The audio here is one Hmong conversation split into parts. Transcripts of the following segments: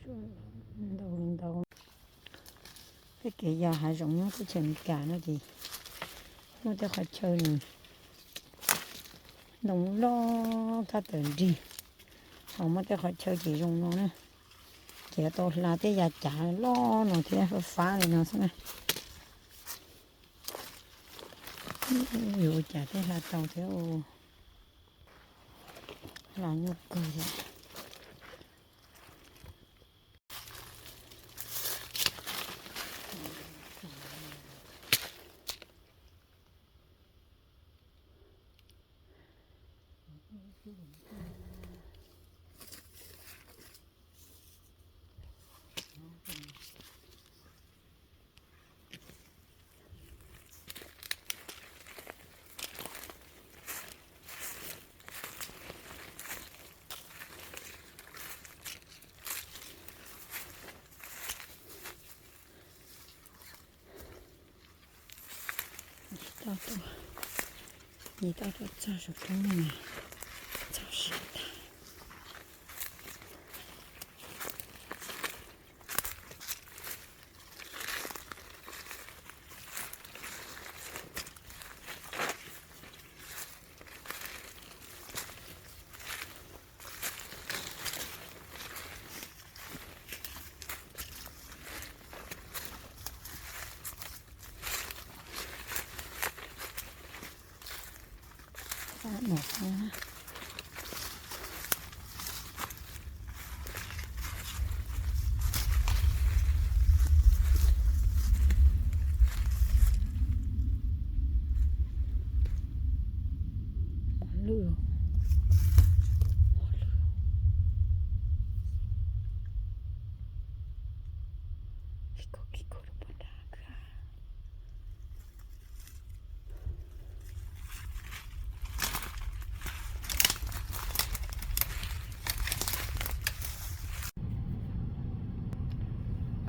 Ntau li ntau. Peb kev yos hav zoov nyob teb chaws Amelikas no ces muaj tej qhov chaw nws ntoo loj kab tawm nrig, ho muaj tej qhov chaw ces zoo no na, ces yuav tau hla tej yav cav loj no thiab fab fab li no xwb na. Yuav ua cas thiaj hla tau thiab, hla nyuaj kawg thiab. Nce toj tuaj txog saum roob no mas txaus siab tag.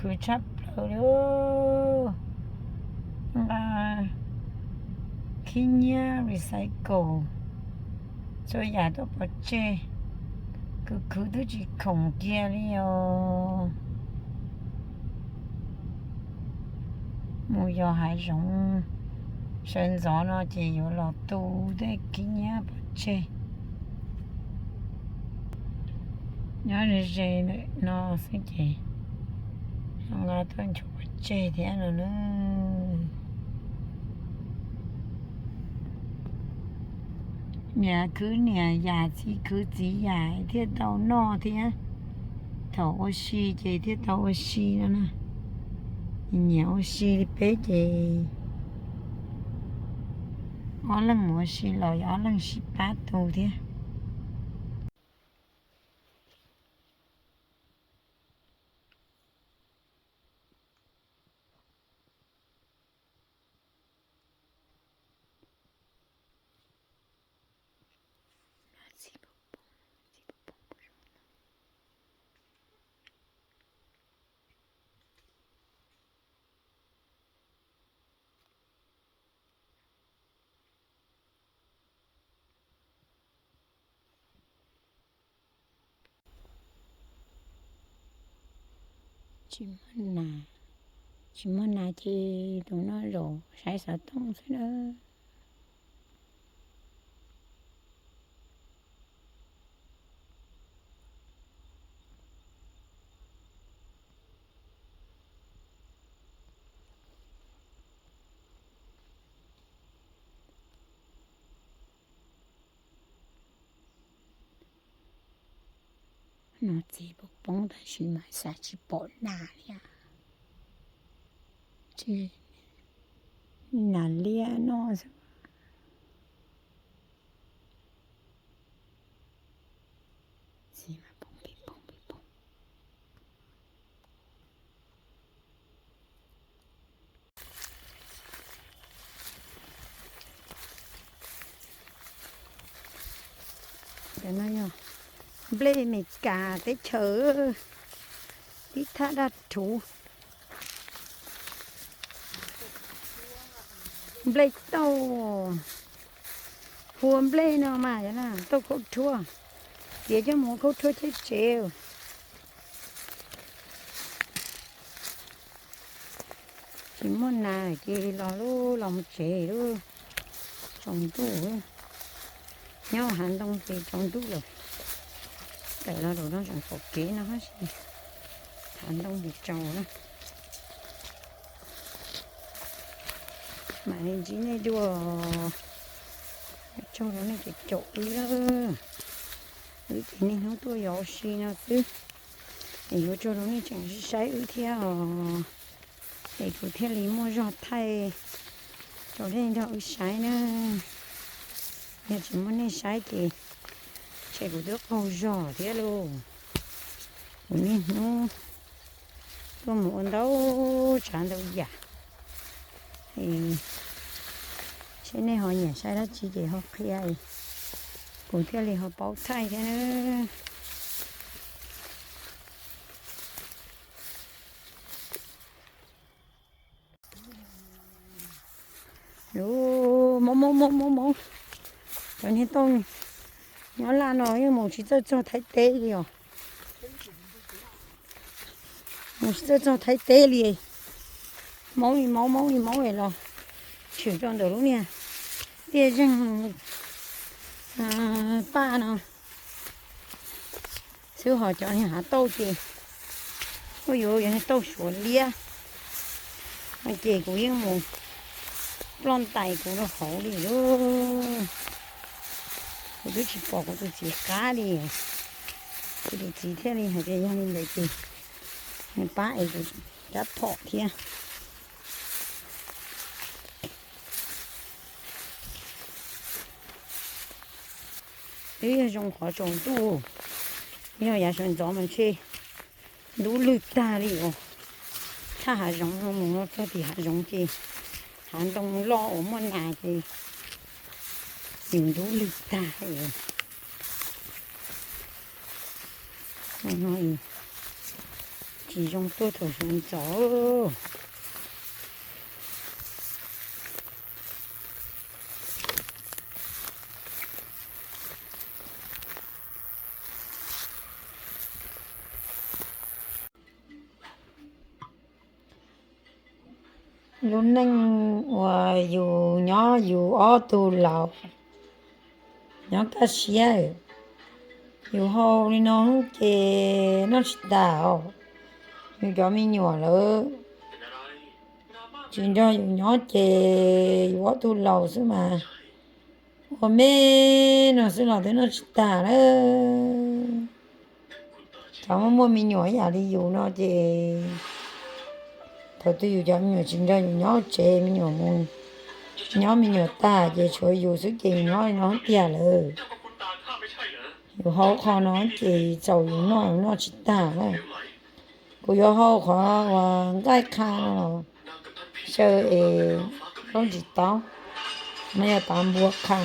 Khwv tshaj plaws li. Nqa khib nyiab recycle txhua yam tuaj pov tseg, khwv khwv twb tsis khoom kiag li os. Mus yos hav zoov sawv ntxov no ces yuav los tu tej khib nyiab pov tseg. Nyob ze ze ntawm no xwb ces nqa tuaj nchuav pov tseg thiab no na. Niam khwv niam yam, txiv khwv txiv yam thiaj tau noj thiab. Thaum ua si ces thiaj tau ua si no na. Niam ua si li peb ces ob leeg mus ua si los ob leeg sib pab tu thiab. Tsis muaj nas, tsis muaj nas ces tus no zaum saib xov tooj xwb na. No txiv poob poob tab sis mas xav tsis pom nas li. Tsis, nas liab no xwb. Txiv mas poob pis poob pis poob. Cov no yog nplej Amelikas teb chaws, ib thaj daj rhuv. Nplej tauj, hua nplej no mas yog tauj khaub rhuab, tiav coj mus ua khaub rhuab cheb tsev. Tsis muaj nas ces los lub los mus tsev lub, tsaus ntuj. Nyob hav ntoo ces tsaus ntuj lawm. Tawm los rau no tseem pom kev no tab sis hav ntoo ces tsaus na. Mam li ntsib nej dua, tsaug rau nej ces caum wb lawm. Wb ces niaj hnub tuaj yos ua si no xwb, es yuav tsaug rau nej tseem saib wb thiab os. Es kuv thiaj li muaj zog thaij rau nej nrog wb saib na. Yog tsis muaj nej saib ces ntshe kuv twb qaug zog thiab lauj. Kuv niaj hnub tuaj mus ua ntau tsav ntau yam, seb nej ho nyiam saib dab tsi ces ho qhia, kuv thiaj li ho paub thaij thiab na. Lub, mob mob mob mob mob. Cov niag tauj nyob laj no yeej mus tsis txawj txog Thaib teb li os. Mus tsis txawj txog Thaib teb li. Maub li maub, maub li maub los tshwm rau ntawm lub niag tiaj zeeg paj no xwb, ho cov niag hav tauj ces kuj yuav yog niag tauj Suav liab, ces kuv yeej mus ploj ntais kuv rau hauv li lauj. Kuv twb tsis pom kuv tus txiv qab li. Kuv tus txiv thiaj li hais tias yog li ntawd ces nws pab es kuv rab phom thiab. Twb yog zoo qhov tsaus ntuj, yog yav sawv ntxov mas ntshe ntub lwg tag li os. Thaj hav zoov no mus no txog tim hav zoov ces hav ntoo loj uas muaj nas ces yus ntub lwg tag. Tsis zoo tuaj thaum sawv ntxov. Lub neej uas yus nyob yus ob tug laus nyob kaj siab, yus hau li no ces noj tsis tas os. Yus cov me nyuam lawv tsis nrog yus nyob ces yus ob tug laus xwb mas ua me no xwb los twb noj tsis tas lawm. Cov muaj muaj me nyuam ib yam li yus no ces thaum twg yus cov me nyuam tsis nrog yus nyob tsev, me nyuam mus nyob me nyuam tag ces tshuav yus xwb ces yus nyob li no tiag lawm. Yus hau qho no ces txaus yus noj, yus noj tsis tag na. Kuv yuav hau qhov uas nqaij qha no los xyaw es plaub ntsis taub, no yog tav npua qha.